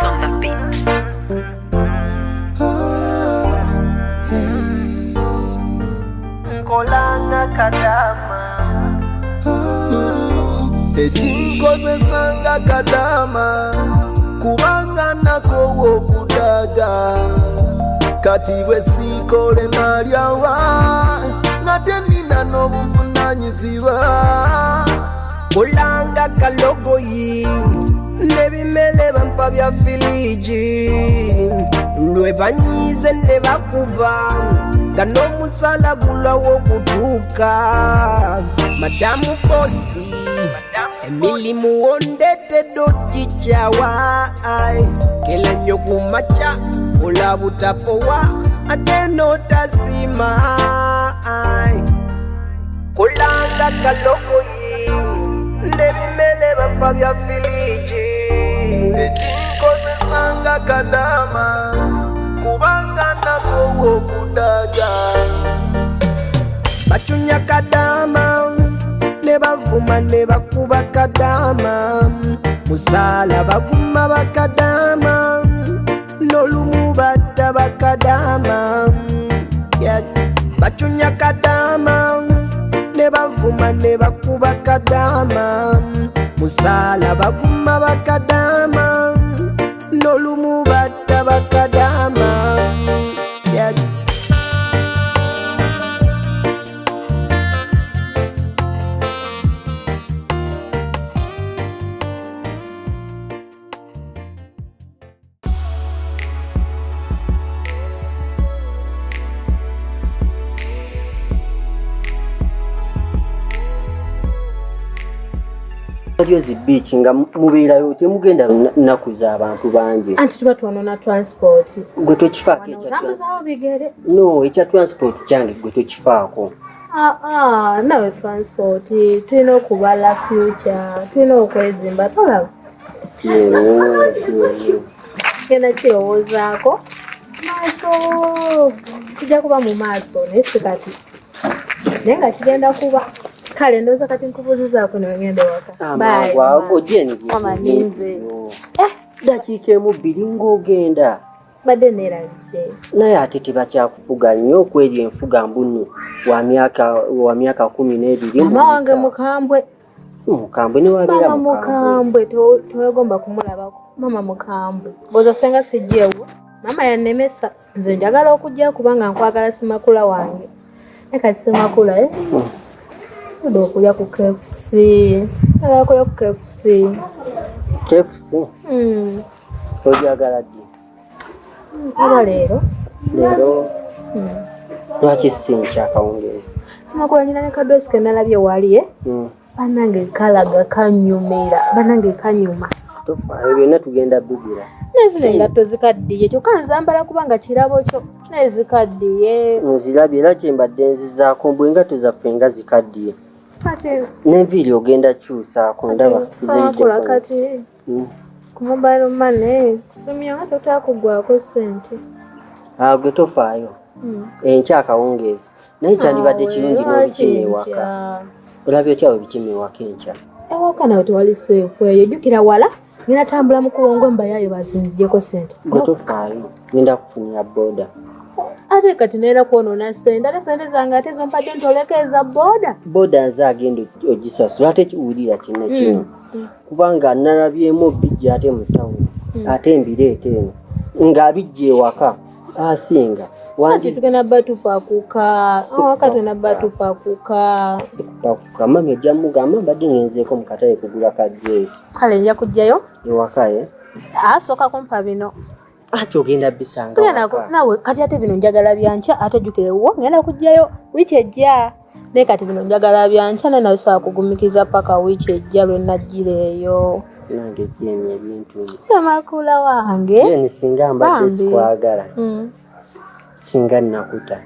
on the beat. Nkolanga kadama. Ekinkozesanga kadama kubanga nakowa okudaga. Kati bwe siikole nalyawa nga tenina n'obuvunanyizibwa. Kolanga kalogoyi n'ebimele bampa bya filiji lwe banyiize ne bakuba nga n'omusala gulwawo okutuuka. Madamu bosi, emirimu wondetedde ogikyawa, kela nnyo ku makya kola butapowa ate n'otasiima. Kolanga kalogoyi n'ebimele bampa bya filiji. Ekinkozesanga kadama kubanga nakowa okudaga. Bacunya kadama ne bavuma ne bakuba kadama, musaala baguma bakadama n'olumu batta bakadama. Yeah. Bacunya kadama ne bavuma ne bakuba kadama, musaala baguma bakadama n'olumu batta bakadama. Yeah. Ryozi Beach nga mubeerayo temugenda nnaku z'abantu bangi. Anti tuba twonona transport. Gwe tokifaako ekya Otambuzawo bigere. No, ekya transport kyange gwe tokifaako. Ah, ah, nawe transport tulina okubala future, tulina okwezimba, tolaba. Genda kirowoozaako maaso, kijja kuba mu maaso naye si kati, naye nga kigenda kuba. Kale ndowooza kati nkubuuzizaako ne wegenda ewaka. Bye. Amangu ago. Mama, ninze. Dakiika emu bbiri ng'ogenda. Badde neerabidde. Naye ate tebakyakufuga nnyo okweri enfuga mbuno wa myaka 12. Mama wange mukambwe. Si mukambwe, newabeera Mama mukambwe. mukambwe, tewegomba kumulabako. Mama mukambwe, mboza senga sijjeewo. Mama yannemesa, nze njagala okujja kubanga nkwagala simakula wange, naye kati simakula, eh? Oda okulya ku KFC, njagala kulya ku KFC. KFC? Ogyagala ddi? Oba leero. Leero? Lwaki si nkya akawungeezi? Simakula, nyina ne kadress ke nalabye wali, eh? Bannange kalaga kanyumira, bannange kanyuma. Tofaayo, byonna tugenda bigula. Nezino engatto zikaddiye, kyokka nzambala kubanga kirabo kyo, naye zikaddiye. Nzirabye era kyembadde nzizaako mbwe engatto zaffe nga zikaddiye. Kati N'enviiri ogenda kyusaako, ndaba Simakula, ziriddeko. kati ku mobile money kusumya nga totakugwako ssente. Ah, gwe tofaayo. Enkya akawungeezi, naye kyandibadde Awe, kirungi lwaki n'obikima ewaka. nkya? Olabye otya bwe ewaka enkya? Ewaka nawe tewali safe eyo, jjukira wala ngenda tambula mu kubongo mbayayo bazinzigyeko ssente. Gwe tofaayo, ngenda kufunira boda. Ate kati neera kwonoona ssente, ate ssente zange ate zompadde ntoleka eza boda. Boda nze agenda ogisasula. Ate kiwulira kino kino, kubanga nalabyemu bijja ate mu tawuni, ate mbireeta eno ng'abijja ewaka asinga. Ati tugenda batupakuka awaka, tugenda batupakuka. Sikupakuka mami, ojja mugamba mbadde ngenzeeko mu katale kugula ka dress. Kale nja kujjayo. Ewaka ye. Asooka kumpa bino. Ati ogenda bisanga Sigenda waka. Nawe kati ate bino njagala byankya, ate jjukira ewuwo ngenda kujjayo wiiki ejja, naye kati bino njagala byankya, naye nawe sobola kugumikiza paka wiiki ejja lwe najjira eyo. Nange Jeni, ebintu Semakula wange. Jeni, singa mbadde Bambi. sikwagala, singa nakuta,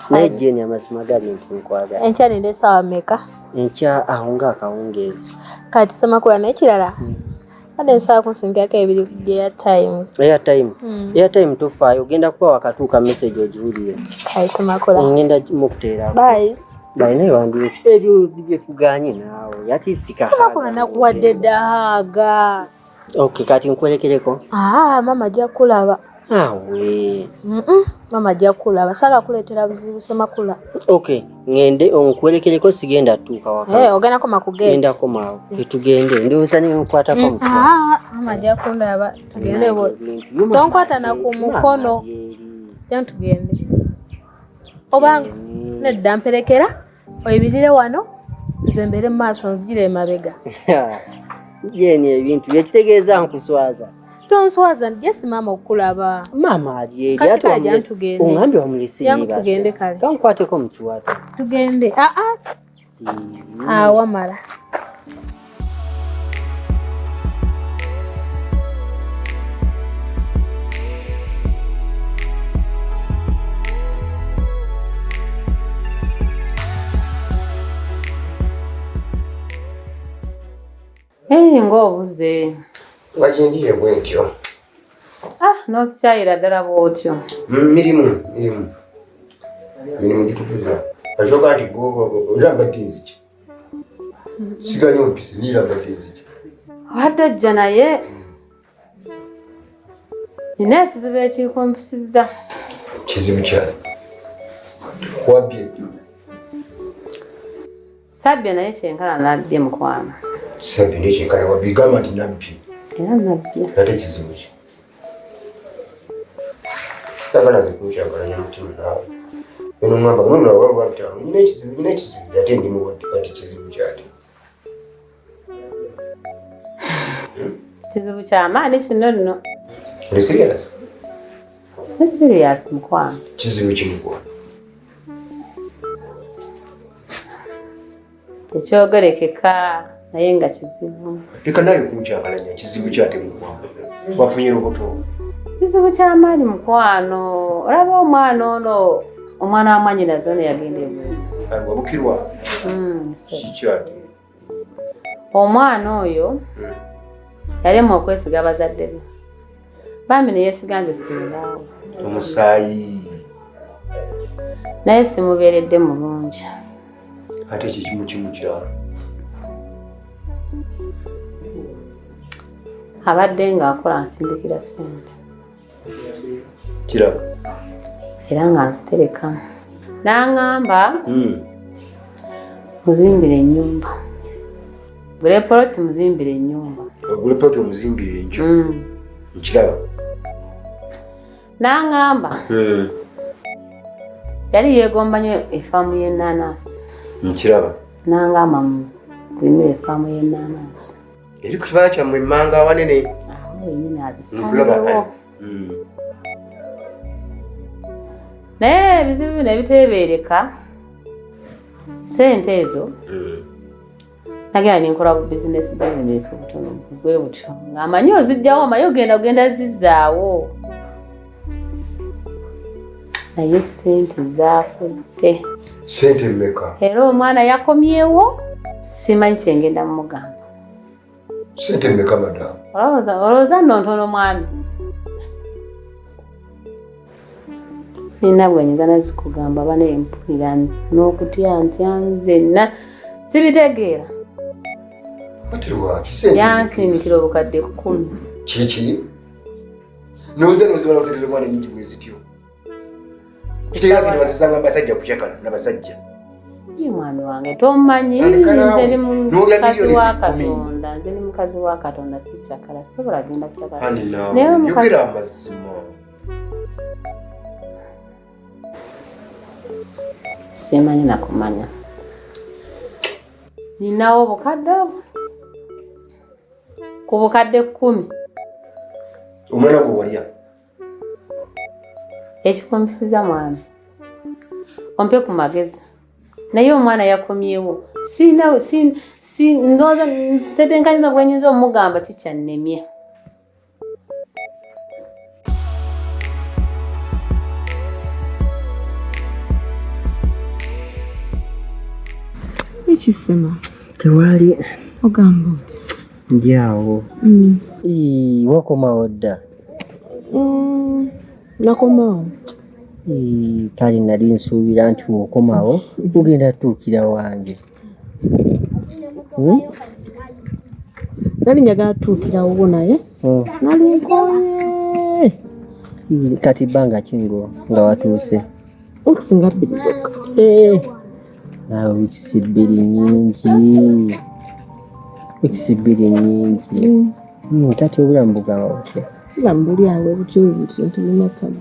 naye Jeni, amazima gali nti nkwagala. Enkya nenda essaawa mmeka? Enkya awo nga akawungeezi. Kati semakula, n'ekirala badde nsaba kunsindikako ebiri ku airtime. Airtime? Airtime tofaayo, ogenda kuba wakatuuka message ogiwulire. Kale semakula. Ngenda mukuteerako. Bye. Balina wandiisi ebyo byetuganye naawe yatisika. Semakula, nakuwadde dda hug. Okay, kati nkwerekereko. Aa, maama ajja kulaba. Awe. Maama ajja kulaba. Saagala kuleetera buzibu Ssemakula. Okay, ngende onkwerekereko sigenda tuuka waka. Eh, ogenda koma ku gate. Ngenda komawo. Tetugende. Ndowooza ne nkwatako mu kiwato. Aa, maama ajja kundaba. Tugende bo. Tonkwata na ku mukono. Jangu tugende. Oba nedda mperekera oyimirire wano nze mbeere mu maaso nzijire emabega. Yeni ebintu ekitegeeza nkuswaza. Tonswaza jesi maama okukulaba. Maama ali eri Kati ate kale jangu wamulese- tugende. oŋŋambye wamulese Jangu yeebase. tugende kale. Kankwateko mu kiwato. Tugende. Aa, ah, wamala. Ee, ng'obuze. Nga gyendiye bwe ntyo. Ah, n'otukyayira ddala bw'otyo. Mirimu, mirimu. Mirimu gitukuza. Asooka nti era mbadde nzija. Siganya ompise niira mbadde nzija. Obadde ojja naye nina ekizibu ekikumpisizza. Kizibu kyali. Wabbye. Sabbye naye kyenkana nabbye mukwano. Sabbye naye kyenkana wabbye. Gamba nti nabbye. Era nabbye. Ate kizibu ki? Saagala nze kunkyagalanya mutima naawe. Eno ŋŋamba kuno olwa lwa bitaano nina ekizibu nina ekizibu ate ndi mulwadde kati kizibu kyate. Kizibu ky'amaanyi kino nno. Oli serious? Ndi serious mukwano. Kizibu ki mukwano? Tekyogerekeka naye nga kizibu. Leka naye kunkyagalanya kizibu kyate mukwano. Wafunye lubuto. Kizibu ky'amaanyi mukwano. Olaba omwana ono omwana wa mwannyinaze ono yagenda ebweru. Wabukirwa. Kikyate. Omwana oyo yalema okwesiga bazadde be. Bambi ne yeesiga nze singaawo. Omusaayi. Naye simubeeredde mulungi. Ate ekyo kimu kimu kirala. Abadde ng'akola ansindikira ssente. Kiraba. Era nga nzitereka. N'aŋŋamba muzimbire ennyumba. Gule poloti muzimbire ennyumba. Ogule poloti omuzimbire enju. Nkiraba. N'aŋŋamba yali yeegomba nnyo effaamu y'ennaanansi. Nkiraba. N'aŋŋamba mulimire effaamu y'ennaanansi. Eri ku kibanja kyammwe emmanga awanene. Awo wennyini Nkulaba. azisangewo. Naye ebizibu bino ebiteebeereka ssente ezo nagenda ne nkola bu bizinesi obutono bwe butyo ng'amanyi ozigyawo omanyi ogenda zizzaawo. Naye ssente zaafudde. Ssente mmeka? Era omwana yakomyewo simanyi kye ngenda mugamba. Ssente mmeka madamu? Olowooza nno ntono mwami. Sirina bwe nnyinza nazikugamba bane mpulira n'okutya ntya nzenna sibitegeera. Ate lwaki ssente? Yansindikira obukadde 10. Kiki? N'ozza n'ozibala ssente z'omwana nnyingi bwe zityo. Kitegeeza nti bazizanga basajja kukyakala n'abasajja. Ye mwami wange tomanyi Andeka naawe. nze ndi N'olya mukazi miliyoni wa 10. Katonda nze ndi mukazi wa Katonda sikyakala sisobola genda kukyakala. Ani naawe Naye omukazi- yogera amazima. Simanyi nakumanya. Ninawo obukadde obwo. Ku bukadde 10. Omwana gwe walya. Ekikumpisiza mwami. Ompe ku magezi. Naye omwana yakomyewo. Ndowooza ntetenkanya bwe nnyinza omugamba kikyannemye. Ekisema. Tewali. Ogamba oti. Ndi awo. Wakomawo dda. Nakomawo. Kale nali nsuubira nti bw'okomawo ogenda tuukira wange. Nali njagala tutuukirawo naye nali nkooye. Kati bbanga ki nga watuuse? Wiiki nga 2 zokka. Naawe wiiki 2 nnyingi. Wiiki 2 nnyingi. Kati obulamu bugamba butya? Obulamu buli awo butyo butyo tebulina ttabu.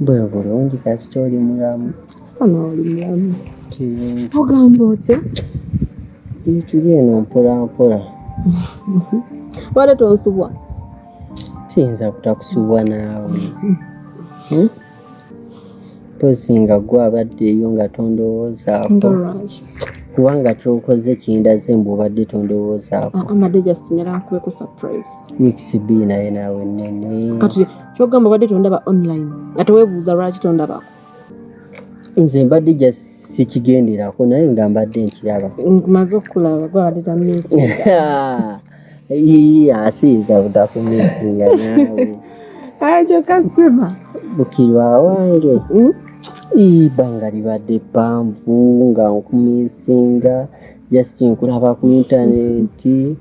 Bwe bulungi kasita oli mulamu. Kasita naawe oli mulamu. Ogamba otya? Tuli eno mpola mpola. Wale tonsubwa? Siyinza butakusubwa naawe. Mpozi nga ggwe abadde eyo nga tondowoozaako. Kubanga ky'okoze kindaze mbu obadde tondowoozaako. Amadde just njagala nkubeko surprise. Wiiki 2 naye naawe nnene. Kati ky'ogamba obadde tondaba online nga teweebuuza lwaki tondabako? Nze mbadde just sikigenderako naye nga mbadde nkiraba. Nmaze okulaba gwe abadde tammiisinga. Asiyinza butakumiisinga naawe. Kyokka Sema. Bukirwa wange. Ebbanga libadde ppanvu nga nkumiisinga just nkulaba ku intaneti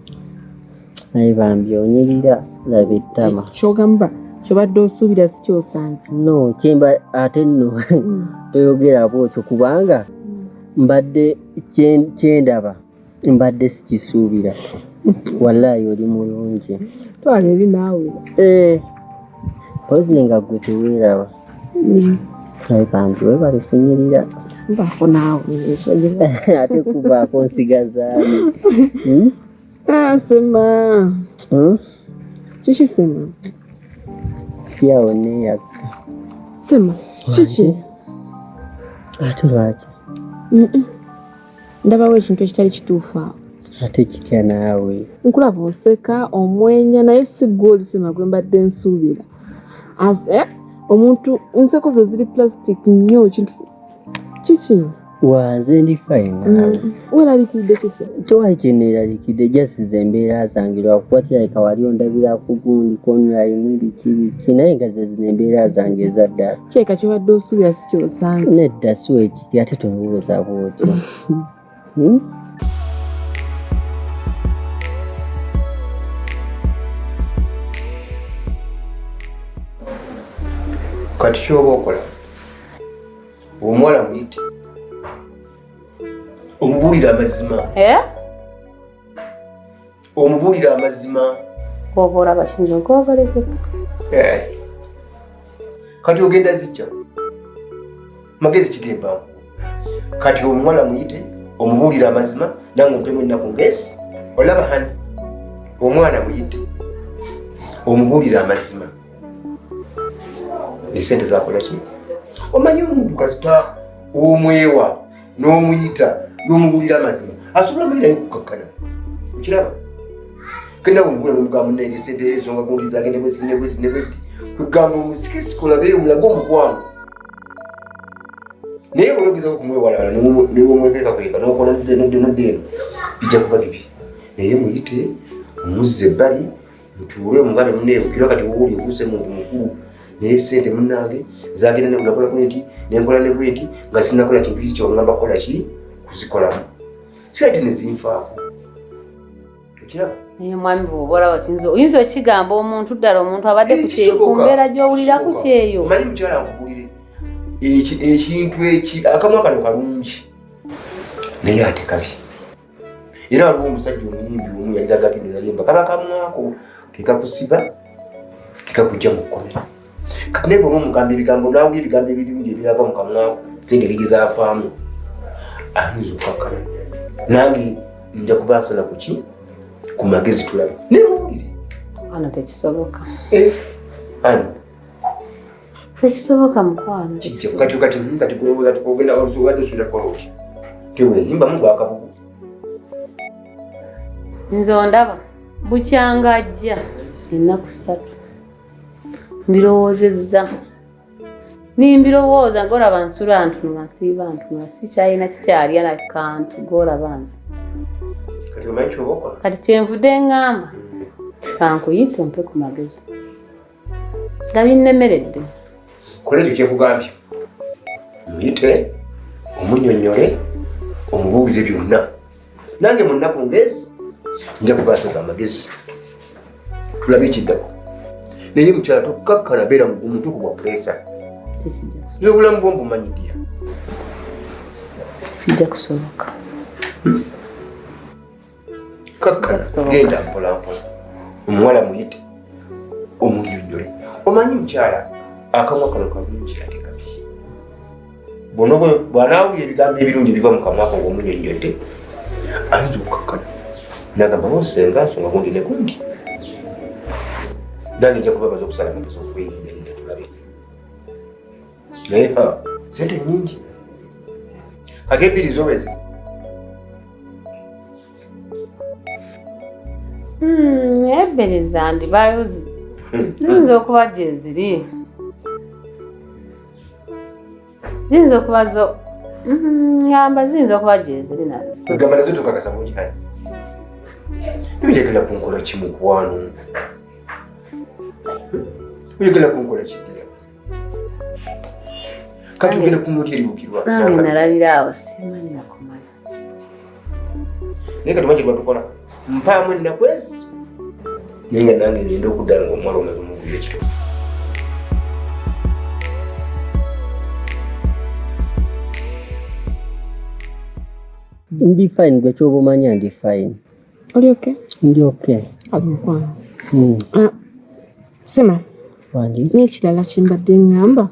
naye bambi onyirira laba ettama. Ky'ogamba ky'obadde osuubira si ky'osanze? No, kyemba ate nno toyogera bw'otyo kubanga mbadde kyendaba mbadde sikisuubira. Wallaayi oli mulungi. Twala eri naawe. Mpozi nga ggwe teweeraba. Naye bambi weebale kunyirira. Mbaako naawe. Ate kuvaako nsigazaayo. Sema. Kiki Sema? Syawo neeyaka. Sema, kiki? Ate lwaki? Ndabawo ekintu ekitali kituufu awo. Ate kitya naawe? Nkulaba oseka, omwenya naye si ggwe oli Sema gwe mbadde nsuubira. Omuntu enseko zo ziri plastic nnyo kintu kiki? Wanze ndi fine naawe. Weeraliikiridde ki Sema? Tewali kye neeraliikiridde, just ze embeera zange lwakuba kirabika wali ondabira ku gundi ku online biki biki naye nga ze zino embeera zange eza ddala. Kirabika ky'obadde osuubira si ky'osanze. Nedda si weekiri ate tolowooza bw'otyo. Kati ky'oba okola omuwala muyite omubuulire amazima. Omubuulire amazima. Oba olaba kiyinza okwogereka. Kati ogenda zijja magezi kigemba nkuwa. Kati omuwala muyite omubuulire amazima nange ompemu ennaku ngesi. Olaba hani omwana muyite omubuulire amazima. Esente zakola ki? Omanyi omuntu kasita omwewa n'omuyita n'omubuulira amazima asobola muli naye okukakkana. Okiraba? Kenda omubula n'omugamba munnange esente ezo nga gundi zagenda bwezi ne bwezi ne bwezi. Kugamba omusike sikolabeyo omulaga omukwano. Naye bw'ogezaako okumwewalawala n'omwekekakweka n'okola nodde nodde eno bijja kuba bibi. Naye muyite omuzze ebbali mutuule omugambe munne bukirwa kati wooli ofuuse muntu mukulu naye ssente munnange zagenda ne nakola bwenti ne nkola ne bwenti nga sinnakola kintu ki ky'oŋŋamba kukola ki kuzikolamu. Ssente ne zinfaako. Okiraba? Naye mwami bw'oba olaba oyinza okigamba omuntu ddala omuntu abadde ku kyeyo, ku mbeera gy'owulira ku kyeyo. Omanyi mukyala nkubulire ekintu eki akamwa kano kalungi naye ate kabi. Era waliwo omusajja omuyimbi omu yali agagenda yayimba kaba kamwako ke kakusiba ke kakujja mu kkomera. Kati naye bw'oba omugamba ebigambo n'awulira ebigambo ebirungi ebirava mu kamwako engeri gye zaavaamu ayinza okukakkana. Nange nja kuba nsala ku ki? Ku magezi tulabe. Naye muwulire. Mukwano tekisoboka. Ani? Tekisoboka mukwano. Kijja kati kati kati kulowooza tukogenda olusobola osuubira kukola otya? Teweeyimbamu gwakabugu. Nze ondaba bukyanga ajja ennaku 3 mbirowoozezza nimbirowooza ng'olaba nsula ntunula nsiiba ntunula sikyalina kikyalya na kantu g'olaba nze. Kati omanyi ky'oba okola? Kati kyenvudde ŋŋamba kankuyite ompe ku magezi nga binnemeredde. Kola ekyo kye nkugambye, muyite omunnyonnyole omubuulire byonna. Nange mu nnaku ngezi nja kubasaza amagezi. Tulabe ekiddako. Naye mukyala tokukakkana, beera mugumu, tokubwa puleesa. N'obulamu bwo mbumanyi dya. Kijja kusoboka. Kakkana, genda mpola mpola. Omuwala muyite omunyonyole. Omanyi mukyala, akamwa kano kalungi ate kabi. Bono bw'anaawulira ebigambo ebirungi ebiva mu kamwa ko ng'omunyonnyodde, ayinza okukakkana n'agamba bosenga nsonga gundi ne gundi. Nange nja kuba maze okusala amagezi okweyinda tulabe. Naye ha, sente nnyingi kati ebbiri zo bwe ziri. Ebbiri zandibayo ziyinza okuba gye ziri, ziyinza okuba zo ngamba ziyinza okuba gye ziri nazo. Gamba nazo tukakasa bulungi. Kale oyagala kunkola ki mukwano? Oyagala kunkola ki ddala? Kati ogenda kunota eribukirwa. Nange nalabira awo, simanyi nakumanya. Naye kati manyi kyebatukola, mpaamu ennaku ezi, naye nga nange ngenda okudda nga omuwala omaze omugulira ekito. Ndi fine, gwe kyoba omanya ndi fine. Oli okay? Ndi okay. Ali mukwano. Ah, Sema, Wangi. N'ekirala kyembadde ŋŋamba,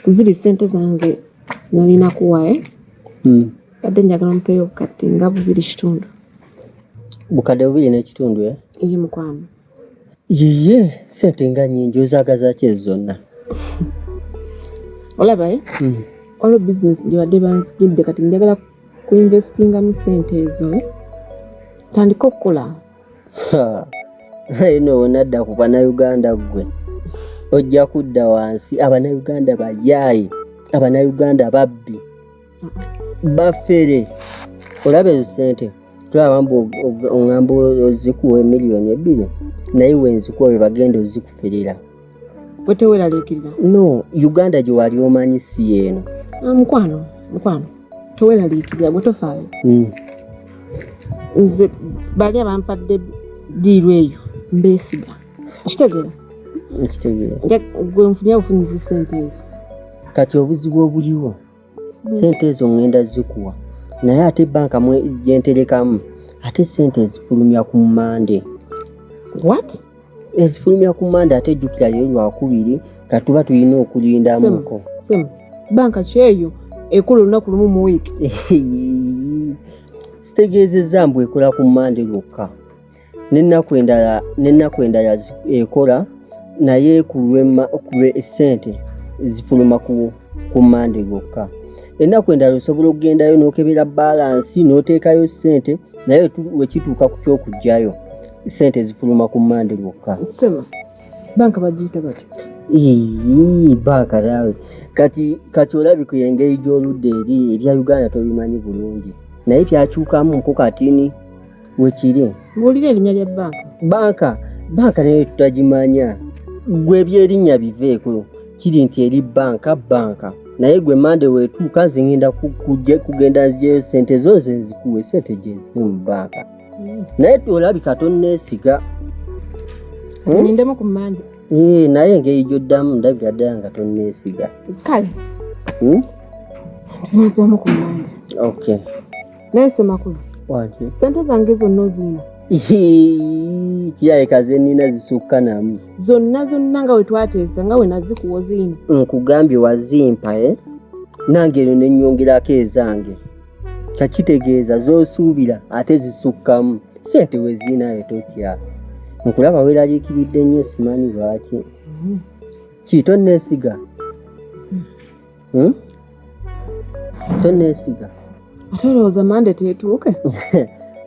ziri ssente zange zinalina kuwa, eh? Badde njagala ompeeyo obukadde nga 2.5. Bukadde 2.5, eh? Iye mukwano. Yiye, sente nga nnyingi, ozaagaza ki ezo zonna? Olaba, eh? Waliwo bizinesi gye badde banzigidde, kati njagala kuinvestingamu ssente ezo, eh? Tandika okukola. Ha, naye no onadda ku bannayuganda, ggwe ojja kudda wansi. Abannayuganda bayaaye, abannayuganda babbi, bafere. Olaba ezo sente tulaba mbu oŋŋamba ozikuwa 2 miliyoni, naye wenzikuwa bwe bagenda ozikuferera. Gwe teweeraliikirira. No, Uganda gye wali omanyi si yeeno. Ah, mukwano, mukwano, teweeraliikirira, gwe tofaayo. Nze bali abampadde deal eyo mbeesiga, okitegeera? Nkitegeera. Gwe nfunye bufunyizi sente ezo. Kati obuzibu obuliwo, sente ezo ŋŋenda zikuwa, naye ate banka gyenterekamu ate sente ezifulumya ku Mande. What? Ezifulumya ku Mande, ate jjukira leero Lwakubiri, katuba tulina okulindamuko. Sema, banka kyeyo ekola olunaku lumu mu wiiki? Sitegeezezza mbu ekola ku Mande lwokka, n'ennaku endala ekola, naye ku lwe essente zifuluma ku Mande lwokka. Ennaku endala osobola okugendayo n'okebera balance n'oteekayo ssente, naye wekituuka ku kyokugjayo sente zifuluma ku Mande lwokka. Sema, banka bagiyita bati? Ii, banka naawe kati olabika engeri gy'oludda eri ebya Uganda tobimanyi bulungi, naye byakyukamu nko katini wekiri. Mbuulira erinnya lya banka. Banka naye tutagimanya. Gwe ebyerinnya biveeko, kiri nti eri banka, naye gwe Mande weetuuka nze ngenda kugenda nzijeyo sente zo, nze nzikuwe sente gye ziri mu banka, naye olabika tonneesiga. Kati nindemu ku Mande. Ee, naye engeri gy'oddamu ndabira ddala nga tonneesiga. Kale. Hmm? Tunaddamu ku Mande. Okay. Naye Semakulu, Wangi. sente zange zonna oziina? Kirabika ze nnina zisukka namu. Zonna zonna nga we twateesa, nga we nazikuwa, oziina? Nkugambye wazimpa, eh? Nange eno nennyongerako ezange, kakitegeeza z'osuubira ate zisukkamu. Sente weziinayo totya. Nkulaba weeraliikiridde nnyo, simanyi lwaki. Ki, tonneesiga? Hmm? Tonneesiga? Ate olowooza Mande teetuuke?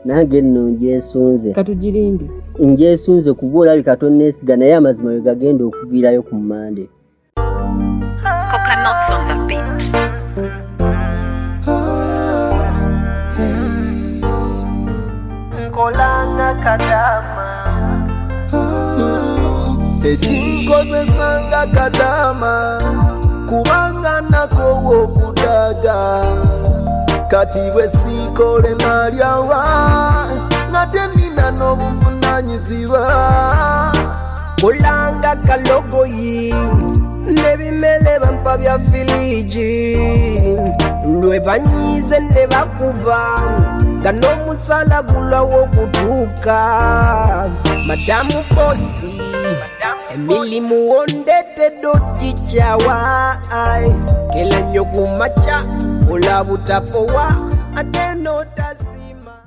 Nange nno njesunze. Katugirinde. Njesunze kuba olabika tonneesiga, naye amazima we gagenda okuviirayo ku Mande. Coconuts on the beat. Nkolanga kadama. Ekinkozesanga kadama kubanga nakowa okudaga. Kati bwe siikole nalyawa nga tenina n'obuvunanyizibwa. Obuvunanyizibwa kolanga kalogoyi n'ebimele bampa bya filiji lwe banyiize ne bakuba nga n'omusala gulwawo okutuuka. Madamu bosi, emirimu wondetedde ogikyawa, kela nnyo ku makya kola butapowa ate n'otasi.